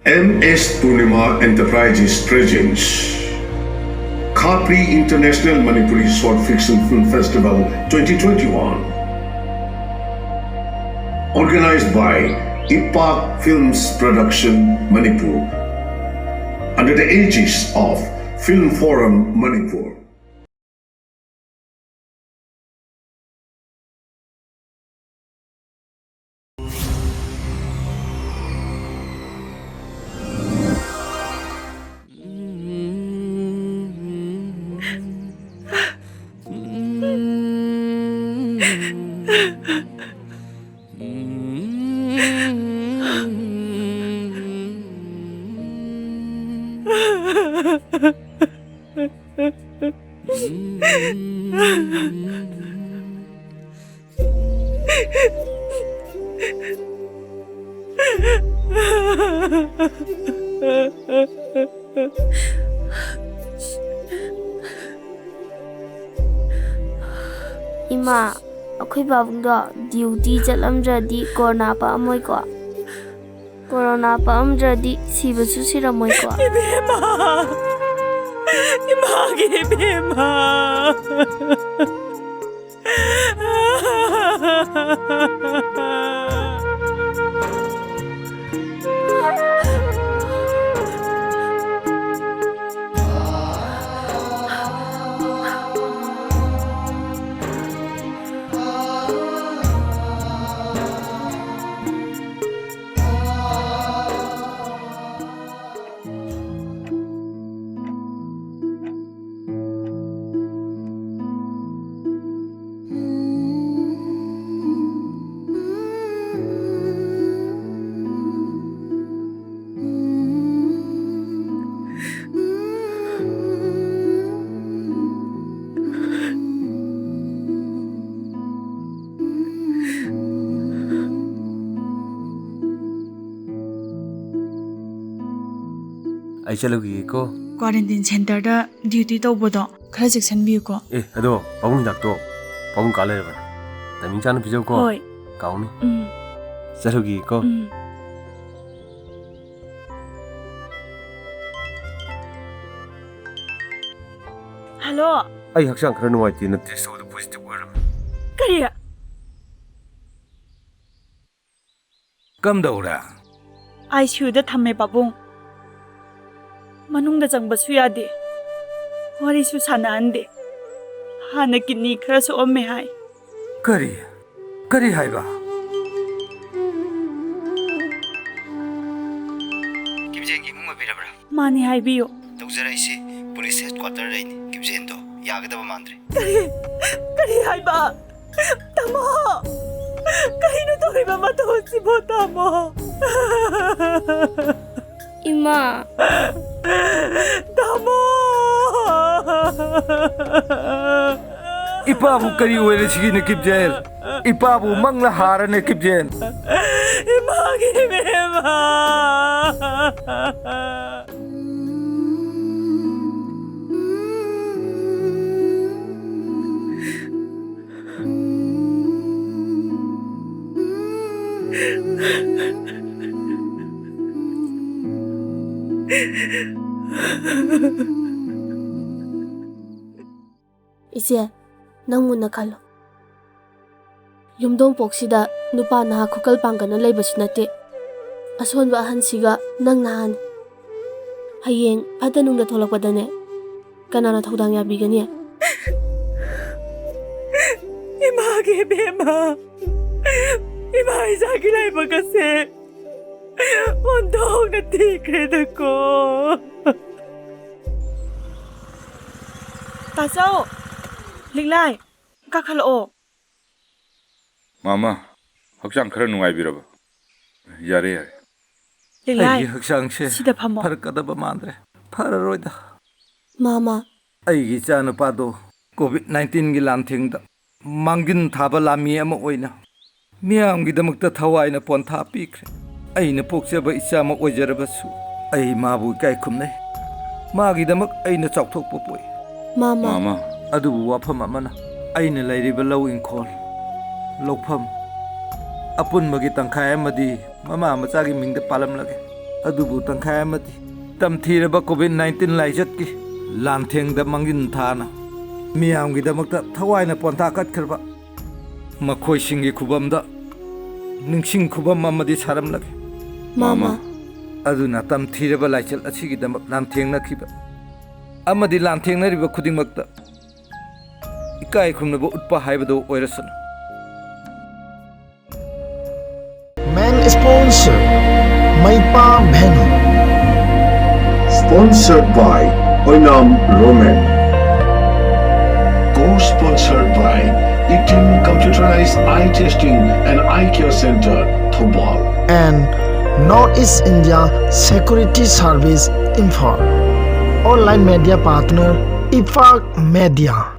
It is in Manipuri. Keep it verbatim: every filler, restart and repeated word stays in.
M S Purnima Enterprises presents Khapri International Manipuri Short Fiction Film Festival twenty twenty-one. Organized by Ipak Films Production Manipur under the aegis of Film Forum Manipur. ꯏꯃꯥ, ꯑꯩꯈꯣꯏ ꯄꯥꯕꯨꯡꯗꯣ ꯗ꯭ꯌꯨꯇꯤ ꯆꯠꯂꯝꯗ꯭ꯔꯗꯤ ꯀꯣꯔꯣꯅꯥ ꯄꯛꯑꯝꯃꯣꯏꯀꯣ? ꯀꯣꯔꯣꯅꯥ ꯄꯛꯑꯝꯗ꯭ꯔꯗꯤ ꯁꯤꯕꯁꯨ ꯁꯤꯔꯝꯃꯣꯏꯀꯣ? ꯏꯕꯦꯝꯃ! ꯏꯃꯥꯒꯤ ꯏꯕꯦꯝꯃ! ꯑꯩ ꯆꯠꯂꯨꯈꯤꯒꯦꯀꯣ꯫ ꯀ꯭ꯋꯥꯔꯦꯟꯇꯤꯟ ꯁꯦꯟꯇꯔꯗ ꯗ꯭ꯌꯨꯇꯤ ꯇꯧꯕꯗꯣ ꯈꯔ ꯆꯦꯛꯁꯤꯟꯕꯤꯌꯨꯀꯣ꯫ ꯑꯦ, ꯑꯗꯣ ꯄꯥꯕꯨꯡ ꯍꯤꯗꯥꯛꯇꯣ ꯄꯥꯕꯨꯡ ꯀꯥ ꯂꯩꯔꯕꯅꯦ꯫ ꯇꯥꯏꯃꯤꯡ ꯆꯥꯅ ꯄꯤꯖꯧꯀꯣ꯫ ꯍꯣꯏ꯫ ꯀꯥꯎꯅꯤ꯫ ꯎꯝ꯫ ꯆꯠꯂꯨꯈꯤꯒꯦꯀꯣ꯫ ꯎꯝ꯫ ꯍꯜꯂꯣ꯫ ꯑꯩ ꯍꯛꯆꯥꯡ ꯈꯔ ꯅꯨꯡꯉꯥꯏꯇꯦꯅ ꯇꯦꯁ ꯇꯧꯕꯗ ꯄꯣꯖꯤꯇꯤꯚ ꯑꯣꯏꯔꯝꯃꯦ꯫ ꯀꯔꯤ? ꯀꯝꯗꯧꯔꯦ? ꯑꯥꯏ ꯁꯤ ꯌꯨꯗ ꯊꯝꯃꯦ, ꯄꯥꯕꯨꯡ꯫ ꯃꯅꯨꯡꯗ ꯆꯪꯕꯁꯨ ꯌꯥꯗꯦ꯫ ꯋꯥꯔꯤꯁꯨ ꯁꯥꯟꯅꯍꯟꯗꯦ꯫ ꯍꯥꯟꯅ ꯀꯤꯗꯅꯤ ꯈꯔ ꯁꯣꯛꯑꯝꯃꯦ ꯍꯥꯏ꯫ ꯀꯔꯤ? ꯀꯔꯤ ꯍꯥꯏꯕ? ꯀꯤꯝꯖꯦꯟꯒꯤ ꯏꯃꯨꯡ ꯑꯣꯏꯕꯤꯔꯕ꯭ꯔꯥ? ꯃꯥꯅꯤ, ꯍꯥꯏꯕꯤꯌꯨ꯫ ꯇꯧꯖꯔꯛꯏꯁꯤ ꯄꯨꯂꯤꯁ ꯍꯦꯗꯀ꯭ꯋꯥꯇꯔꯗꯩꯅꯤ꯫ ꯀꯤꯝꯖꯦꯟꯗꯣ ꯌꯥꯒꯗꯕ ꯃꯥꯟꯗ꯭ꯔꯦ꯫ ꯀꯔꯤ? ꯀꯔꯤ ꯍꯥꯏꯕ? ꯇꯥꯃꯣ! ꯀꯔꯤꯅꯣ ꯇꯧꯔꯤꯕ ꯃꯇꯧ ꯑꯁꯤꯕꯣ, ꯇꯥꯃꯣ? ꯏꯃꯥ! ꯇꯥꯃꯣ! ꯏꯄꯥꯕꯨ ꯀꯔꯤ ꯑꯣꯏꯔꯦ ꯁꯤꯒꯤꯅ, ꯀꯤꯞꯖꯦꯟ? ꯏꯄꯥꯕꯨ ꯃꯪꯂ ꯍꯥꯔꯅꯦ, ꯀꯤꯞꯖꯦꯟ꯫ ꯏꯃꯥꯒꯤ ꯏꯕꯦꯝꯃ! ꯏꯆꯦ, ꯅꯪ ꯃꯨꯟꯅ ꯈꯜꯂꯨ꯫ ꯌꯨꯝꯊꯣꯡ ꯄꯣꯛꯁꯤꯗ ꯅꯨꯄꯥ ꯅꯍꯥ ꯈꯨꯀꯜ ꯄꯥꯡꯒꯜꯅ ꯂꯩꯕꯁꯨ ꯅꯠꯇꯦ꯫ ꯑꯁꯣꯟꯕ ꯑꯍꯟꯁꯤꯒ ꯅꯪ ꯅꯍꯥꯅꯤ꯫ ꯍꯌꯦꯡ ꯐꯠꯇ ꯅꯨꯡꯗ ꯊꯣꯛꯂꯛꯄꯗꯅꯦ, ꯀꯅꯥꯅ ꯊꯧꯗꯥꯡ ꯌꯥꯕꯤꯒꯅꯤ? ꯏꯃꯥꯒꯤ ꯏꯕꯦꯝꯃ, ꯏꯃꯥ ꯏꯆꯥꯒꯤ ꯂꯥꯏꯕꯛ ꯑꯁꯦ ꯑꯣꯟꯊꯣꯛꯅ ꯊꯤꯈ꯭ꯔꯦꯗꯀꯣ꯫ ꯇꯥꯆꯧ, ꯂꯤꯛꯂꯥꯏ, ꯀꯥꯈꯠꯂꯛꯑꯣ꯫ ꯃꯥꯃ, ꯍꯛꯆꯥꯡ ꯈꯔ ꯅꯨꯡꯉꯥꯏꯕꯤꯔꯕ? ꯌꯥꯔꯦ, ꯌꯥꯔꯦ꯫ ꯂꯤꯛꯂꯥꯏ, ꯑꯩꯒꯤ ꯍꯛꯆꯥꯡꯁꯦ ꯁꯤꯗ ꯐꯝꯃꯣ꯫ ꯐꯔꯛꯀꯗꯕ ꯃꯥꯟꯗ꯭ꯔꯦ꯫ ꯐꯔꯔꯣꯏꯗ꯫ ꯃꯥꯃ꯫ ꯑꯩꯒꯤ ꯏꯆꯥ ꯅꯨꯄꯥꯗꯣ ꯀꯣꯚꯤꯗ ꯅꯥꯏꯟꯇꯤꯟꯒꯤ ꯂꯥꯟꯊꯦꯡꯗ ꯃꯥꯡꯖꯤꯟ ꯊꯥꯕ ꯂꯥꯟꯃꯤ ꯑꯃ ꯑꯣꯏꯅ ꯃꯤꯌꯥꯝꯒꯤꯗꯃꯛꯇ ꯊꯋꯥꯏꯅ ꯄꯣꯟꯊꯥ ꯄꯤꯈ꯭ꯔꯦ꯫ ꯑꯩꯅ ꯄꯣꯛꯆꯕ ꯏꯆꯥꯃꯛ ꯑꯣꯏꯖꯔꯕꯁꯨ, ꯑꯩ ꯃꯥꯕꯨ ꯏꯀꯥꯏ ꯈꯨꯝꯅꯩ꯫ ꯃꯥꯒꯤꯗꯃꯛ ꯑꯩꯅ ꯆꯥꯎꯊꯣꯛꯄ ꯄꯣꯛꯏ꯫ ꯃꯥꯃ꯫ ꯃꯥꯃ꯫ ꯑꯗꯨꯕꯨ ꯋꯥꯐꯝ ꯑꯃꯅ, ꯑꯩꯅ ꯂꯩꯔꯤꯕ ꯂꯧ ꯏꯪꯈꯣꯜ, ꯂꯧꯐꯝ, ꯑꯄꯨꯟꯕꯒꯤ ꯇꯪꯈꯥꯏ ꯑꯃꯗꯤ ꯃꯃꯥ ꯃꯆꯥꯒꯤ ꯃꯤꯡꯗ ꯄꯥꯜꯂꯝꯂꯒꯦ꯫ ꯑꯗꯨꯕꯨ ꯇꯪꯈꯥꯏ ꯑꯃꯗꯤ ꯇꯝꯊꯤꯔꯕ ꯀꯣꯚꯤꯗ ꯅꯥꯏꯟꯇꯤꯟ ꯂꯥꯏꯆꯠꯀꯤ ꯂꯥꯟꯊꯦꯡꯗ ꯃꯥꯡꯖꯤꯟ ꯊꯥꯅ ꯃꯤꯌꯥꯝꯒꯤꯗꯃꯛꯇ ꯊꯋꯥꯏꯅ ꯄꯣꯟꯊꯥ ꯀꯠꯈ꯭ꯔꯕ ꯃꯈꯣꯏꯁꯤꯡꯒꯤ ꯈꯨꯕꯝꯗ ꯅꯤꯡꯁꯤꯡ ꯈꯨꯕꯝ ꯑꯃꯗꯤ ꯁꯥꯔꯝꯂꯒꯦ꯫ ꯃꯥꯃ꯫ ꯑꯗꯨꯅ ꯇꯝꯊꯤꯔꯕ ꯂꯥꯏꯆꯠ ꯑꯁꯤꯒꯤꯗꯃꯛ ꯂꯥꯟꯊꯦꯡꯅꯈꯤꯕ ꯑꯃꯗꯤ ꯂꯥꯟꯊꯦꯡꯅꯔꯤꯕ ꯈꯨꯗꯤꯡꯃꯛꯇ ꯏꯀꯥꯏ ꯈꯨꯝꯅꯕ ꯎꯠꯄ ꯍꯥꯏꯕꯗꯨ ꯑꯣꯏꯔꯁꯅꯨ꯫ Main sponsor, Maipa Bhenu. Sponsored by Oinam Roman. Co-sponsored by Itin Computerized Eye Testing and Eye Care Center, Thoubal. And North East India Security Service Imphal. Online media partner, Ipak Media.